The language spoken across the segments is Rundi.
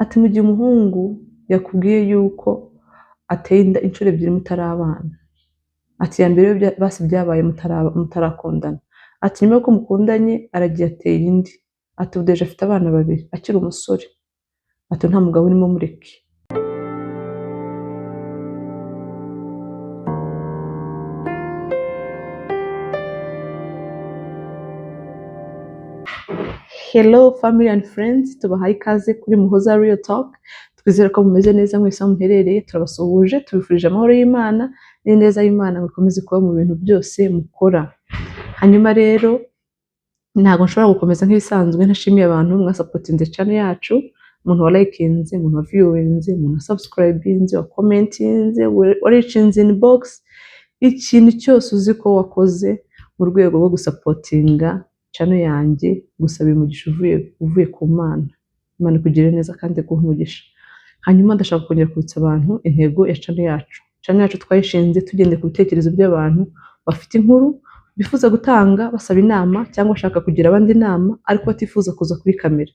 Ati mu gihe umuhungu yakubwiye yuko ateye inda inshuro ebyiri mutarabana, ati iya mbere yo basi byabaye mutarakundana, ati nyuma y'uko mukundanye aragiye ateye indi, ati ubu deje afite abana babiri akiri umusore, ati nta mugabo urimo mureke. Hello family and friends, tubahaye ikaze kuri Muhoza Real Talk. Twizere ko mumeze neza mwese aho muherereye, turabasuhuje, tubifurije amahoro y'Imana n'ineza y'Imana ngo ikomeze kuba mu bintu byose mukora. Hanyuma rero ntabwo nshobora gukomeza nk'ibisanzwe ntashimiye abantu mwasapotinze channel yacu, umuntu walayikinze, umuntu waviewinze, umuntu wasubscribinze, wakomentinze, waricinze inbox, ikintu cyose uzi ko wakoze mu rwego rwo gusapotinga channel yanjye, gusaba umugisha uvuye ku Mana. Imana ikugirire neza kandi iguhe umugisha. Hanyuma ndashaka kongera kwibutsa abantu intego ya channel yacu. Channel yacu twayishinze tugendeye ku bitekerezo by'abantu bafite inkuru bifuza gutanga basaba inama cyangwa bashaka kugira abandi inama ariko batifuza kuza kuri kamera.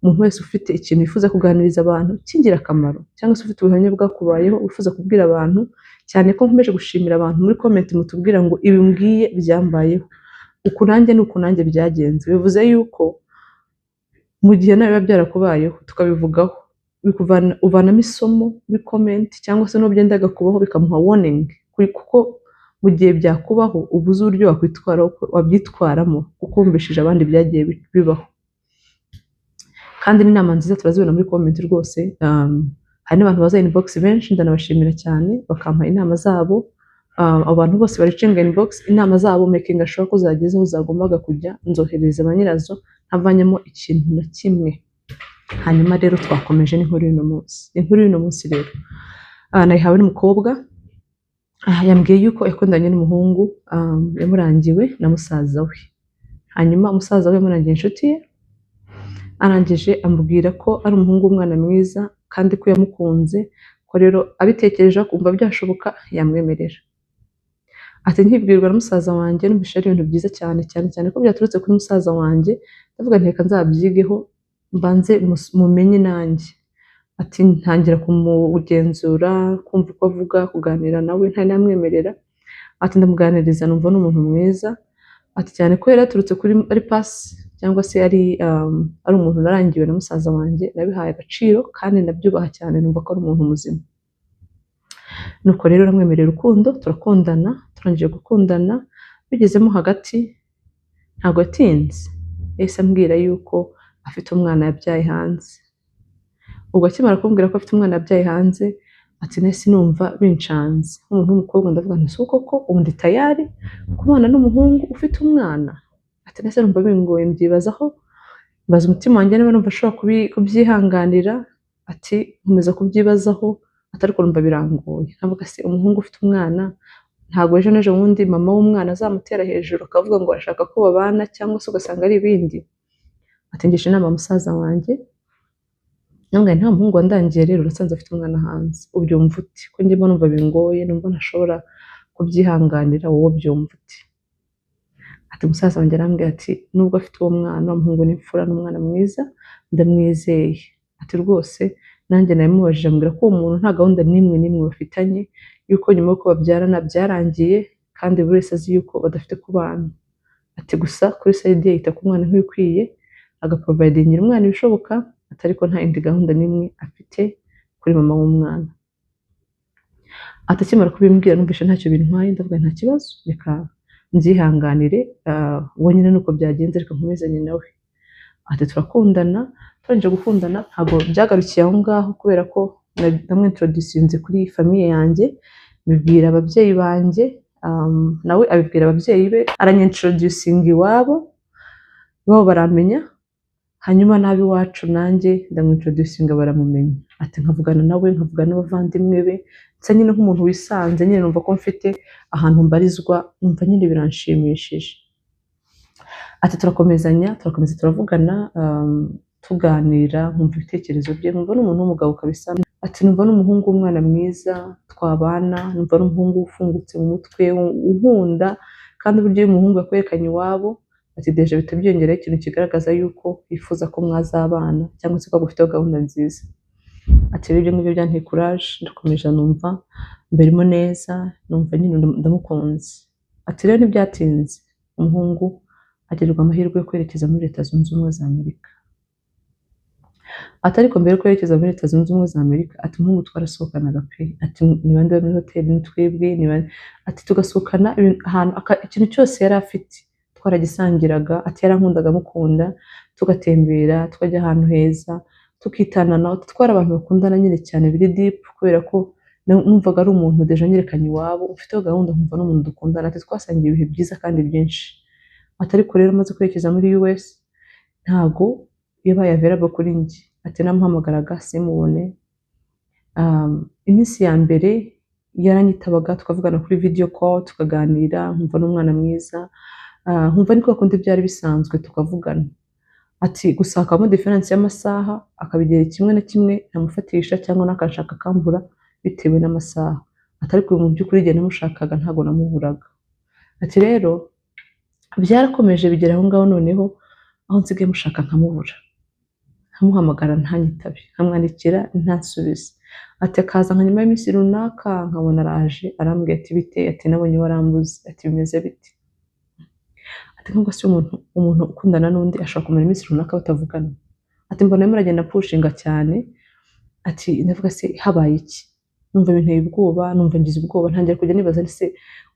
Umuntu wese ufite ikintu yifuza kuganiriza abantu cy'ingirakamaro cyangwa se ufite ubuhamya bwakubayeho wifuza kubwira abantu, cyane ko nkomeje gushimira abantu muri comment mutubwira ngo ibi mbwiye byambayeho, uku nanjye ni uku nanjye byagenze. Bivuze yuko mu gihe nawe biba byarakubayeho tukabivugaho, uvanamo isomo muri comment cyangwa se n'uwo byendaga kubaho bikamuha warning, kuko mu gihe byakubaho uba uzi uburyo wabyitwaramo kuko wumvishije abandi byagiye bibaho. Kandi n'inama nziza turazibona muri comment rwose. Hari n'abantu baza inbox benshi, ndanabashimira cyane, bakampa inama zabo. Abantu bose baricinga inbox, inama zabo making sure ko zageze aho zagombaga kujya, nzoherereza ba nyirazo ntavanyemo ikintu na kimwe. Hanyuma rero twakomeje n'inkuru y'uno munsi. Inkuru y'uno munsi rero nayihawe n'umukobwa. Yambwiye yuko yakundanye n'umuhungu, yamurangiwe na musaza we. Hanyuma musaza we yamurangiye inshuti ye, arangije amubwira ko ari umuhungu w'umwana mwiza kandi ko yamukunze, ko rero abitekereje akumva byashoboka yamwemerera. Ati nkibwirwa na musaza wanjye numvise ari ibintu byiza cyane, cyane cyane ko byaturutse kuri musaza wanjye, ndavuga nti reka nzabyigeho mbanze mumenye nanjye. Ati ntangira kumugenzura, kumva uko avuga, kuganira nawe, ntari namwemerera. Ati ndamuganiriza numva ni umuntu mwiza. Ati cyane ko yari yaturutse kuri ari pasi cyangwa se ari umuntu narangiwe na musaza wanjye, nabihaye agaciro kandi ndabyubaha cyane, numva ko ari umuntu muzima. Nuko rero namwemerera urukundo, turakundana, turangije gukundana, bigezemo hagati ntabwo yatinze, yahise ambwira yuko afite umwana yabyaye hanze. Ubwo akimara kumbwira ko afite umwana yabyaye hanze, ati nahise numva bincanze nk'umuntu w'umukobwa, ndavuga nti si koko ubu ndi tayari kubana n'umuhungu ufite umwana? Ati nahise numva bingoye, mbyibazaho, mbaza umutima wanjye niba numva ashobora kubyihanganira. Ati nkomeza kubyibazaho, ati ariko numva birangoye. Nkavuga se umuhungu ufite umwana ntabwo ejo n'ejo bundi mama w'umwana azamutera hejuru akavuga ngo arashaka ko babana, cyangwa se ugasanga ari ibindi. Ati ngisha inama musaza wanjye, nambwira nta muhungu wandangiye rero urasanze afite umwana hanze, ubyumva ute? Ko njye numva bingoye, numva ntashobora kubyihanganira, wowe ubyumva ute? Ati musaza wanjye arambwira ati nubwo afite uwo mwana, uwo muhungu ni imfura, ni umwana mwiza, ndamwizeye. Ati rwose nanjye nabimubajije, ambwira ko uwo muntu nta gahunda n'imwe n'imwe bafitanye, yuko nyuma y'uko babyarana byarangiye, kandi buri wese azi yuko badafite kubana. Ati gusa kuri sayidi ye yita ku mwana nk'ibikwiye, agaprovidingira umwana ibishoboka, ati ariko nta yindi gahunda n'imwe afite kuri mama w'umwana. Ati akimara kubimbwira numvise ntacyo bintwaye, ndavuga nta kibazo, reka nzihanganire, uwo nyine nuko byagenze, reka nkomezanye nawe. Ati turakundana, turangije gukundana ntabwo byagarukiye aho ngaho, kubera ko namwintroducinze kuri famiye yanjye, mbibwira ababyeyi banjye, nawe abibwira ababyeyi be, aranyintroducinga iwabo, iwabo baramenya, hanyuma n'ab'iwacu nanjye ndamwintroducinga baramumenya. Ati nkavugana nawe, nkavugana n'abavandimwe be, nsa nyine nk'umuntu wisanze nyine, numva ko mfite ahantu mbarizwa, numva nyine biranshimishije. Ati turakomezanya, turakomeza turavugana, tuganira, nkumva ibitekerezo bye, nkumva n'umuntu w'umugabo kabisa. Ati numva n'umuhungu w'umwana mwiza twabana, numva n'umuhungu ufungutse mu mutwe, unkunda, kandi uburyo uyu muhungu yakwerekanye iwabo Ati déjà bihita byiyongeraho ikintu kigaragaza yuko yifuza ko mwazabana cyangwa se ko agufiteho gahunda nziza. Ati rero ibyo ngibyo byanteye courage, ndakomeje, numva mbirimo neza, numva nyine ndamukunze. Ati rero ntibyatinze, umuhungu agirirwa amahirwe yo kwerekeza muri Leta Zunze Ubumwe za Amerika. Ati ariko mbere yo kwerekeza muri Leta Zunze Ubumwe za Amerika, ati umuhungu twarasohokanaga pe. Ati ni bande bari muri hoteli? Ni twebwe, ni bande? Ati tugasohokana ahantu, ikintu cyose yari afite twaragisangiraga. Ati yarankundaga, amukunda, tugatembera, tukajya ahantu heza, tukitanana. Ati twari abantu bakundana nyine cyane biri deep, kubera ko numvaga ari umuntu déjà nyerekanye iwabo, ufiteho gahunda, nkumva n'umuntu dukundana. Ati twasangiye ibihe byiza kandi byinshi. Ati ariko rero maze kwerekeza muri US, ntago yabaye available kuri njye. Ati namuhamagaraga simubone. Iminsi ya mbere yaranyitabaga, tukavugana kuri video call, tukaganira, nkumva n'umwana mwiza, nkumva niko kundi byari bisanzwe, tukavugana. Ati gusa hakabamo différence y'amasaha, akabigera kimwe na kimwe ntamufatisha cyangwa n'akanshaka akambura bitewe n'amasaha. Ati ariko mu by'ukuri igihe namushakaga ntabwo namuburaga. Ati rero byarakomeje bigera aho ngaho, noneho aho nsigaye mushaka nkamubura, nkamuhamagara ntanyitabe, nkamwandikira ntansubize. Ati akaza nka nyuma y'iminsi runaka, nkabona araje, arambwira ati bite? Ati nabonye warambuze. Ati bimeze bite? Ati nubwo se umuntu ukundana n'undi ashobora kumara iminsi runaka batavugana? Ati mbona arimo aragenda pushinga cyane. Ati ndavuga se habaye iki? Numva binteye ubwoba, numva ngize ubwoba, ntangira kujya nibaza nti se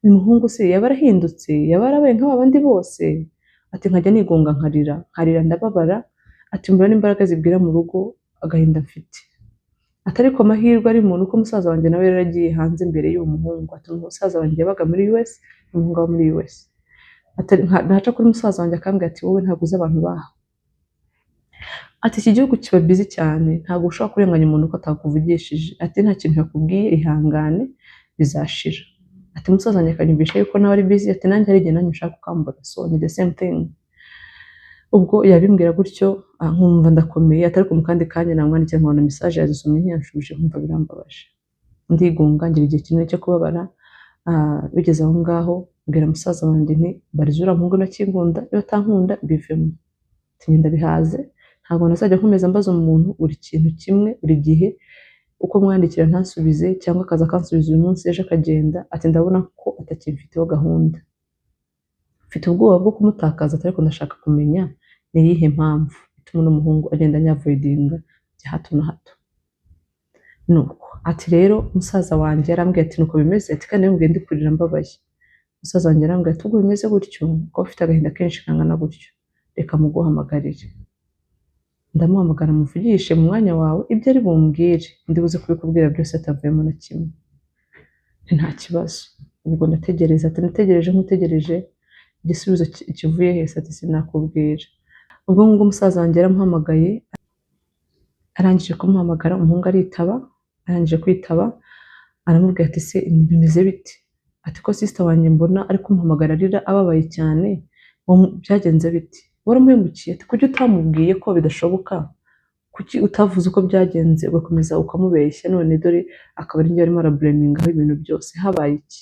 uyu muhungu se yaba yarahindutse, yaba yarabaye nk'aba bandi bose? Ati nkajya nigunga, nkarira, nkarira, ndababara. Ati mbura n'imbaraga zibwira mu rugo agahinda mfite. Ati ariko amahirwe arimo ni uko musaza wanjye nawe yari yaragiye hanze mbere y'uwo muhungu. Ati umusaza wanjye yabaga muri US, umuhungu aba muri US. Ati naca kuri musaza wanjye akambwira ati wowe ntabwo uzi abantu baha. Ati iki gihugu kiba busy cyane, ntabwo ushobora kurenganya umuntu ko atakuvugishije. Ati nta kintu yakubwiye, ihangane bizashira. Ati musaza wanjye akanyumvisha yuko nawe ari busy. Ati nanjye hari igihe nanjye ushaka ukambura, so ni the same thing. Ubwo yabimbwira gutyo, nkumva ndakomeye. Ati ariko mu kandi kanya namwandikira nkabona message yazisomye ntiyanshubije, nkumva birambabaje, ndigunga, ngira igihe kinini cyo kubabara. Bigeze aho ngaho mbwira musaza wanjye nti mbariza uriya muhungu nakinkunda, niba atankunda bivemo. Ati ngenda bihaze, ntabwo nazajya nkomeza mbaza umuntu buri kintu kimwe buri gihe, uko mwandikira ntansubize cyangwa akaza akansubiza uyu munsi ejo akagenda. Ati ndabona ko atakimfiteho gahunda, mfite ubwoba bwo kumutakaza, ariko ndashaka kumenya ni iyihe mpamvu ituma uno muhungu agenda anyavoidinga bya hato na hato. Nuko ati rero musaza wanjye yarambwiye ati nuko bimeze. Ati kandi yambwiye ndi kurira mbabaye. Musaza wanjye yarambwiye ati ubwo bimeze gutyo, ko ufite agahinda kenshi kangana gutyo, reka muguhamagarire. Ndamuhamagara muvugishe mu mwanya wawe, ibyo ari bumbwire ndi buze kubikubwira byose atavuyemo na kimwe. Nti nta kibazo. Ubwo ndategereza. Ati nategereje nk'utegereje igisubizo kivuye hese. Ati sinakubwira. Ubwo ngubwo umusaza wanjye yaramuhamagaye, arangije kumuhamagara umuhungu aritaba. Arangije kwitaba aramubwira ati se bimeze bite? Ati ko sister wanjye mbona ari kumuhamagara arira ababaye cyane, byagenze bite? Waramuhemukiye? Ati kuki utamubwiye ko bidashoboka? Kuki utavuze uko byagenze, ugakomeza ukamubeshya, none dore akaba ari njye arimo arablamingaho ibintu byose? Habaye iki?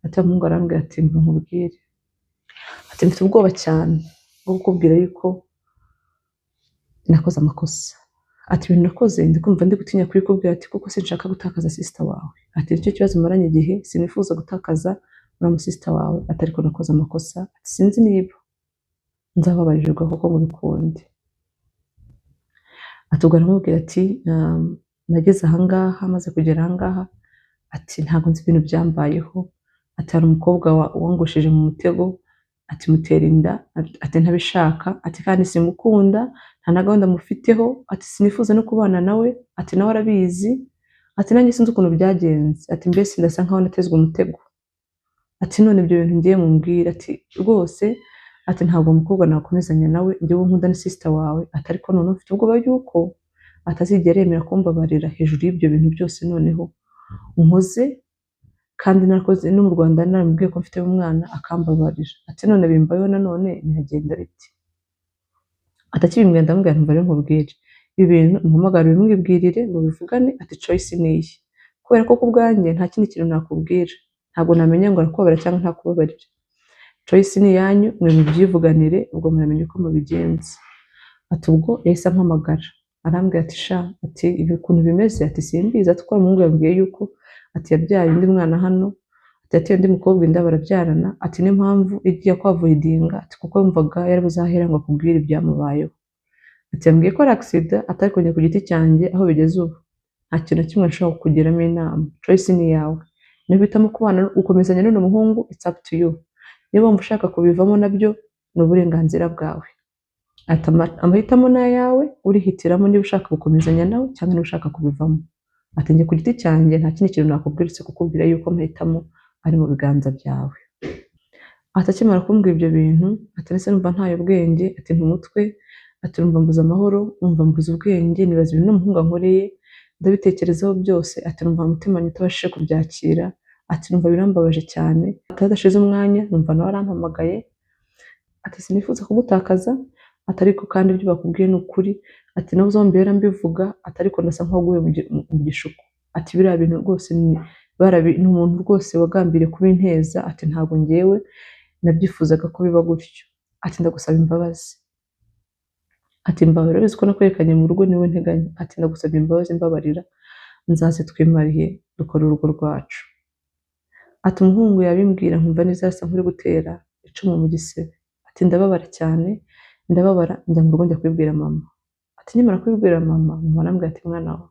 Ati umuhungu arambwira ati mva nkubwire. Ati mfite ubwoba cyane bwo kukubwira yuko nakoze amakosa. Ati ibintu nakoze ndi kumva ndi gutinya kubikubwira. Ati kuko sinshaka gutakaza sister wawe. Ati nicyo kibazo maranye igihe, sinifuza gutakaza uriya sister wawe. Ati ariko nakoze amakosa. Ati sinzi niba nzababarirwa koko ngo bikunde. Ati ubwo aramubwira ati nageze ahangaha, maze kugera ahangaha, ati ntabwo nzi ibintu byambayeho. Ati hari umukobwa wangushije mu mutego. Ati mutera inda, ati ntabishaka. Ati kandi simukunda, nta na gahunda mufiteho. Ati sinifuza no kubana nawe. Ati nawe arabizi. Ati nanjye sinzi ukuntu byagenze. Ati mbese ndasa nkaho natezwe umutego. Ati none ibyo bintu ngiye mumbwira. Ati rwose, ati ntabwo umukobwa nakomezanya nawe, njyewe nkunda ni sister wawe. Ati ariko noneho mfite ubwoba yuko atazigera yemera kumbabarira hejuru y'ibyo bintu byose noneho nkoze, kandi narakoze no mu Rwanda naramubwiye ko mfite umwana akambabarira. Ati none bimbayeho nanone biragenda biti? Atakibimbwira ndamubwira ntumva rero nkubwire, ibi bintu umuhamagara ubimwibwirire ngo bivugane. Ati choice ni iyi, kubera ko ku bwanjye nta kindi kintu nakubwira, ntabwo namenya ngo arakubabarira cyangwa ntakubabarira. Choice ni iyanyu, mwe mubyivuganire, ubwo muramenya uko mubigenza." Ati ubwo yahise ampamagara, arambwira ati: "Sha," ati, "ibi ukuntu bimeze," ati, "simbizi," ati, "kuko umuhungu yambwiye yuko," ati, "yabyaye undi mwana hano," ati, "yateye undi mukobwa inda barabyarana," ati, "niyo mpamvu igiye kwavoidinga," ati, "kuko yumvaga yarabuze aho ahera ngo akubwire ibyamubayeho." Ati yambwiye ko ari accident, atari kongera. Ku giti cyanjye, aho bigeze ubu, nta kintu na kimwe nshobora kukugiramo inama. Choice ni iyawe. Niba uhitamo kubana, gukomezanya n'uno muhungu, it's up to you. Niba wumva ushaka kubivamo, nabyo ni uburenganzira bwawe. Ati amahitamo ni ayawe, urihitiramo niba ushaka gukomezanya nawe cyangwa niba ushaka kubivamo. Ati njye ku giti cyanjye nta kindi kintu nakubwira uretse kukubwira yuko amahitamo ari mu biganza byawe. Ati akimara kumbwira ibyo bintu, ati nese numva ntaye ubwenge, ati ntumutwe, ati numva mbuze amahoro, numva mbuze ubwenge, nibaza ibintu n'umuhungu ankoreye, ndabitekerezaho byose, ati numva umutima wanjye utabashije kubyakira, ati numva birambabaje cyane. Ati hadashize umwanya numva nawe arampamagaye, ati sinifuza kugutakaza, ati ariko kandi ibyo bakubwiye ni ukuri, ati nawe uzombera mbivuga, ati ariko ndasa nk'uwaguye mu gishuko, ati biriya bintu rwose ni umuntu rwose wagambiriye kubinteza, ati ntabwo ngewe nabyifuzaga ko biba gutyo, ati ndagusaba imbabazi, ati mbabarira, urabizi ko nakwerekanye mu rugo niwe nteganya, ati ndagusaba imbabazi, mbabarira nzaze twimariye dukore urugo rwacu. Ati umuhungu yabimbwira nkumva neza asa nk'uri gutera icumu mu gisebe, ati ndababara cyane, ndababara, njya mu rugo njya kubibwira mama. Ati nkimara kubibwira mama, mama arambwira ati mwana wawe,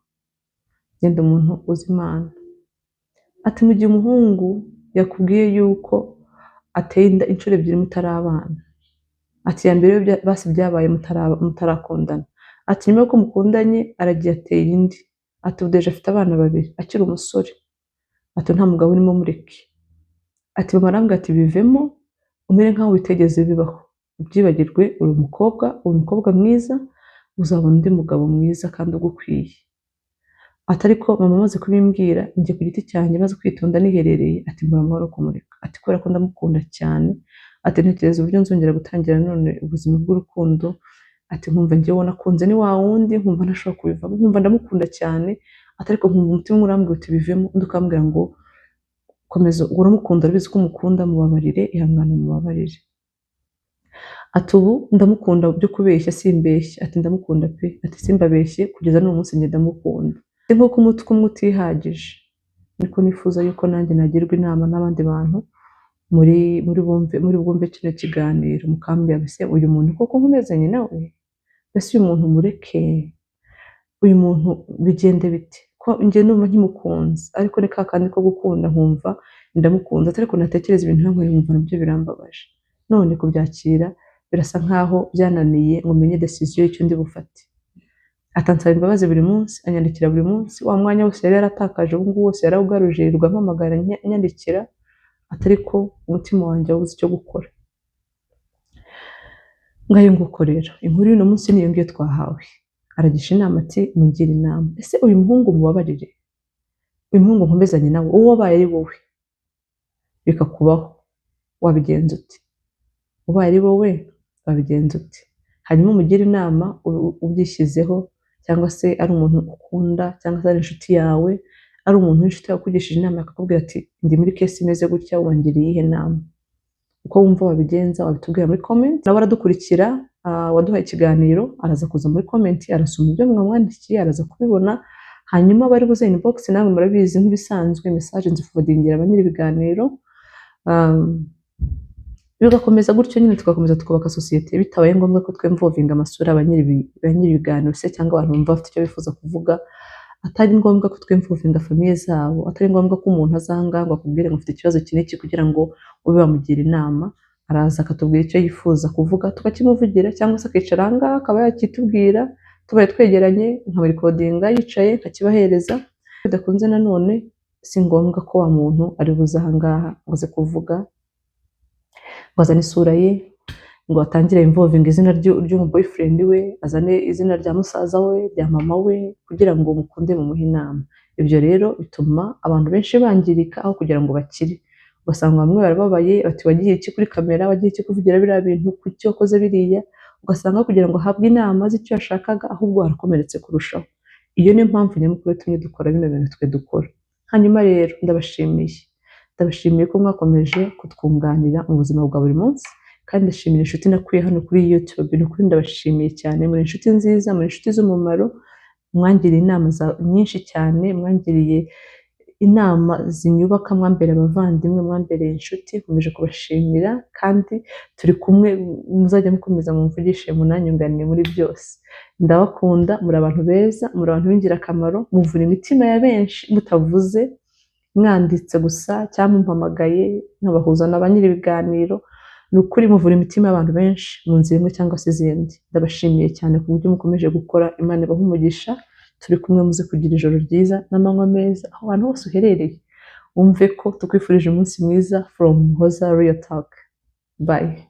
genda umuntu uzi Imana, ati mu gihe umuhungu yakubwiye yuko ateye inda inshuro ebyiri mutarabana, ati iya mbere yo basi byabaye mutarakundana, ati nyuma y'uko mukundanye aragiye ateye indi, ati ubu déjà afite abana babiri akiri umusore, ati nta mugabo urimo, mureke. Ati mama arambwira ati bivemo, umere nk'aho bitigeze bibaho, ubyibagirwe, uri umukobwa, uri umukobwa mwiza, uzabona undi mugabo mwiza kandi ugukwiye. Ati ariko mama amaze kubimbwira, njye ku giti cyanjye maze kwitonda niherereye, ati mbura amahoro kumureka, ati kubera ko ndamukunda cyane, ati ntekereza uburyo nzongera gutangira none ubuzima bw'urukundo, ati nkumva njyewe uwo nakunze ni wa wundi, nkumva ntashobora kubivamo, nkumva ndamukunda cyane, ati ariko nkumva umutima urambwira uti bivemo, undi ukambwira ngo komeza, uramukunda, urabizi ko umukunda, mubabarire, ihangane mubabarire. Ati ubu ndamukunda byo kubeshya simbeshya, ati ndamukunda pe, ati simbabeshye, kugeza n'uyu munsi njye ndamukunda. Ati nk'uko umutwe umwe utihagije, niko nifuza yuko nanjye nagirwa inama n'abandi bantu muri bumve kino kiganiro, mukambwira mbese uyu muntu koko nkomezanye nawe, mbese uyu muntu mureke, uyu muntu bigende bite, ko njye numva nkimukunze, ariko ni ka kandi ko gukunda nkumva ndamukunze, ariko natekereza ibintu yankoreye nkumva nabyo birambabaje, none kubyakira birasa nkaho byananiye ngo menye decision y'icyo ndi bufate. Atansaba imbabazi buri munsi, anyandikira buri munsi, wa mwanya wose yari yaratakaje ubu ngubu wose yarawugaruje, yirirwa ampamagara, anyandikira, ati ariko umutima wanjye wabuze icyo gukora. Ngayo nguko rero, inkuru y'uno munsi niyo ngiyo twahawe. Aragisha inama ati mungire inama, ese uyu muhungu mubabarire, uyu muhungu nkomezanye nawe, uwo wabaye ari wowe bikakubaho wabigenza ute? Ubaye ari wowe wabigenza ute? Hanyuma umugire inama ubyishyizeho, cyangwa se ari umuntu ukunda, cyangwa se ari inshuti yawe, ari umuntu w'inshuti yawe ukugishije inama akakubwira ati ndi muri case imeze gutya, wangiriye iyihe nama? Uko wumva wabigenza wabitubwira muri comment. Nawe aradukurikira, waduhaye ikiganiro, araza kuza muri comment, arasoma ibyo mwamwandikiye, araza kubibona. Hanyuma bari buze inbox, namwe murabizi nk'ibisanzwe, message nziforwardingira ba nyiri ibiganiro, bigakomeza gutyo nyine, tugakomeza tukubaka sosiyete bitabaye ngombwa ko twinvolvinga amasura ba nyiri ibiganiro se, cyangwa abantu bumva bafite icyo bifuza kuvuga, atari ngombwa ko twinvolvinga famille zabo, atari ngombwa ko umuntu azanga ngo akubwire ngo ufite ikibazo iki n'iki kugira ngo ube wamugira inama. Araza akatubwira icyo yifuza kuvuga tukakimuvugira, cyangwa se akicara aha ngaha akaba yakitubwira tubaye twegeranye, nkabarecordinga yicaye nkakibahereza. Bidakunze nanone si ngombwa ko wa muntu ari buze aha ngaha ngo aze kuvuga, ngo azane isura ye, ngo atangire involving izina ry'umu boyfriend we, azane izina rya musaza we, rya mama we, kugira ngo mukunde mumuhe inama. Ibyo rero bituma abantu benshi bangirika aho kugira ngo bakire. Ugasanga bamwe barababaye bati wagiye iki kuri kamera, wagiye iki kuvugira biriya bintu, kuki wakoze biriya? Ugasanga kugira ngo ahabwe inama z'icyo yashakaga, ahubwo arakomeretse kurushaho. Iyo niyo mpamvu nyamukuru yatumye dukora bino bintu twe dukora. Hanyuma rero ndabashimiye, Ndabashimiye ko mwakomeje kutwunganira mu buzima bwa buri munsi, kandi ndashimira inshuti nakuye hano kuri YouTube. Ni ukuri ndabashimiye cyane, muri inshuti nziza, muri inshuti z'umumaro. Mwangiriye inama nyinshi cyane, mwangiriye inama zinyubaka, mwambereye abavandimwe, mwambereye inshuti. Nkomeje kubashimira kandi turi kumwe, muzajya mukomeza mumvugishe, munanyunganire muri byose. Ndabakunda, muri abantu beza, muri abantu b'ingirakamaro, muvura imitima ya benshi mutavuze, mwanditse gusa cyangwa mumpamagaye nkabahuza na ba nyiri ibiganiro. Ni ukuri muvura imitima y'abantu benshi mu nzira imwe cyangwa se izindi. Ndabashimiye cyane ku buryo mukomeje gukora. Imana ibahe umugisha. Turi kumwe, muze kugira ijoro ryiza n'amanywa meza aho hantu hose uherereye. Wumve ko tukwifurije umunsi mwiza from Muhoza Real Talk. Bye.